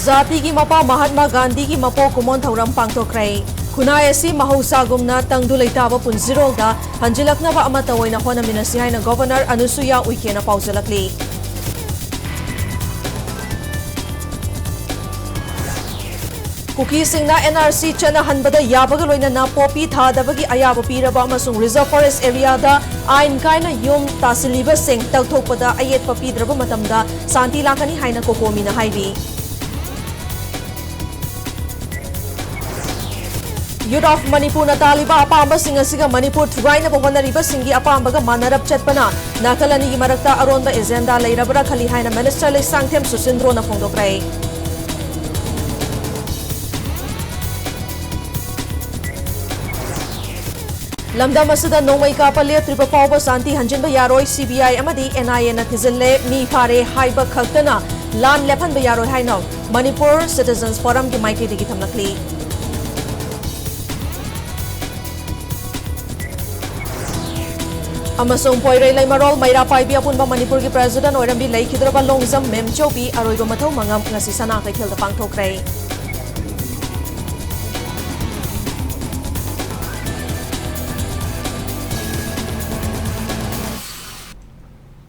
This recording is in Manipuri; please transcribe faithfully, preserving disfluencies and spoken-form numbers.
ꯖꯥꯇꯤꯒꯤ ꯃꯄꯥ ꯃꯍꯥꯠꯃꯥ ꯒꯥꯟꯙꯤꯒꯤ ꯃꯄꯣꯛ ꯀꯨꯝꯑꯣꯟ ꯊꯧꯔꯝ ꯄꯥꯡꯊꯣꯛꯈ꯭ꯔꯦ꯫ ꯈꯨꯟꯅꯥꯏ ꯑꯁꯤ ꯃꯍꯧꯁꯥꯒꯨꯝꯅ ꯇꯪꯗꯨ ꯂꯩꯇꯥꯕ ꯄꯨꯟꯁꯤꯔꯣꯜꯗ ꯍꯟꯖꯤꯜꯂꯛꯅꯕ ꯑꯃꯠꯇ ꯑꯣꯏꯅ ꯍꯣꯠꯅꯃꯤꯟꯅꯁꯤ ꯍꯥꯏꯅ ꯒꯣꯚꯔꯅꯔ ꯑꯅꯨꯁꯨꯌꯥ ꯎꯏꯀꯦꯅ ꯄꯥꯎꯖꯦꯜꯂꯛꯂꯤ꯫ ꯀꯨꯀꯤꯁꯤꯡꯅ NRC ꯆꯠꯅꯍꯟꯕꯗ ꯌꯥꯕꯒ ꯂꯣꯏꯅꯅ ꯄꯣꯄꯤ ꯊꯥꯗꯕꯒꯤ ꯑꯌꯥꯕ ꯄꯤꯔꯕ ꯑꯃꯁꯨꯡ Reserve Forest Area ꯗ ꯑꯥꯏꯟ ꯀꯥꯏꯅ ꯌꯨꯝ ꯇꯥꯁꯤꯜꯂꯤꯕꯁꯤꯡ ꯇꯛꯊꯣꯛꯄꯗ ꯑꯌꯦꯠꯄ ꯄꯤꯗ꯭ꯔꯕ ꯃꯇꯝꯗ ꯁꯥꯟꯇꯤ ꯂꯥꯛꯀꯅꯤ ꯍꯥꯏꯅ ꯀꯣꯀꯣꯃꯤꯅ ꯍꯥꯏꯔꯤ꯫ Youth of Manipur ꯅ ꯇꯥꯜꯂꯤꯕ ꯑꯄꯥꯝꯕꯁꯤꯡ ꯑꯁꯤꯒ ꯃꯅꯤꯄꯨꯔ ꯊꯨꯒꯥꯏꯅꯕ ꯍꯣꯠꯅꯔꯤꯕꯁꯤꯡꯒꯤ ꯑꯄꯥꯝꯕꯒ ꯃꯥꯟꯅꯔꯞ ꯆꯠꯄꯅ ꯅꯥꯀꯜ ꯑꯅꯤꯒꯤ ꯃꯔꯛꯇ ꯑꯔꯣꯟꯕ agenda ꯂꯩꯔꯕ꯭ꯔꯥ ꯈꯜꯂꯤ ꯍꯥꯏꯅ Minister ꯂꯩꯁꯥꯡꯊꯦꯝ ꯁꯨꯁꯤꯟꯗ꯭ꯔꯣꯅ ꯐꯣꯡꯗꯣꯛꯈ꯭ꯔꯦ꯫ ꯂꯝꯗꯝ ꯑꯁꯤꯗ ꯅꯣꯡꯃꯩ ꯀꯥꯞꯄ ꯂꯦꯞꯇ꯭ꯔꯤꯕ ꯐꯥꯎꯕ ꯁꯥꯟꯇꯤ ꯍꯟꯖꯤꯟꯕ ꯌꯥꯔꯣꯏ, CBI ꯑꯃꯗꯤ NIA ꯅ ꯊꯤꯖꯤꯜꯂꯦ, ꯃꯤ ꯐꯥꯔꯦ ꯍꯥꯏꯕ ꯈꯛꯇꯅ ꯂꯥꯟ ꯂꯦꯞꯍꯟꯕ ꯌꯥꯔꯣꯏ ꯍꯥꯏꯅ Manipur Citizens Forum ꯒꯤ ꯃꯥꯏꯀꯩꯗꯒꯤ ꯊꯝꯂꯛꯂꯤ꯫ ꯑꯃꯁꯨꯡ ꯄꯣꯏꯔꯩ ꯂꯩꯃꯔꯣꯜ ꯃꯩꯔꯥ ꯄꯥꯏꯕꯤ ꯑꯄꯨꯟꯕ ꯃꯅꯤꯄꯨꯔꯒꯤ President ꯑꯣꯏꯔꯝꯕꯤ ꯂꯩꯈꯤꯗ꯭ꯔꯕ ꯂꯣꯡꯖꯝ ꯃꯦꯝꯆꯧꯕꯤ ꯑꯔꯣꯏꯕ ꯃꯊꯧ ꯃꯉꯝ ꯉꯁꯤ ꯁꯅꯥ ꯀꯩꯊꯦꯜꯗ ꯄꯥꯡꯊꯣꯛꯈ꯭ꯔꯦ꯫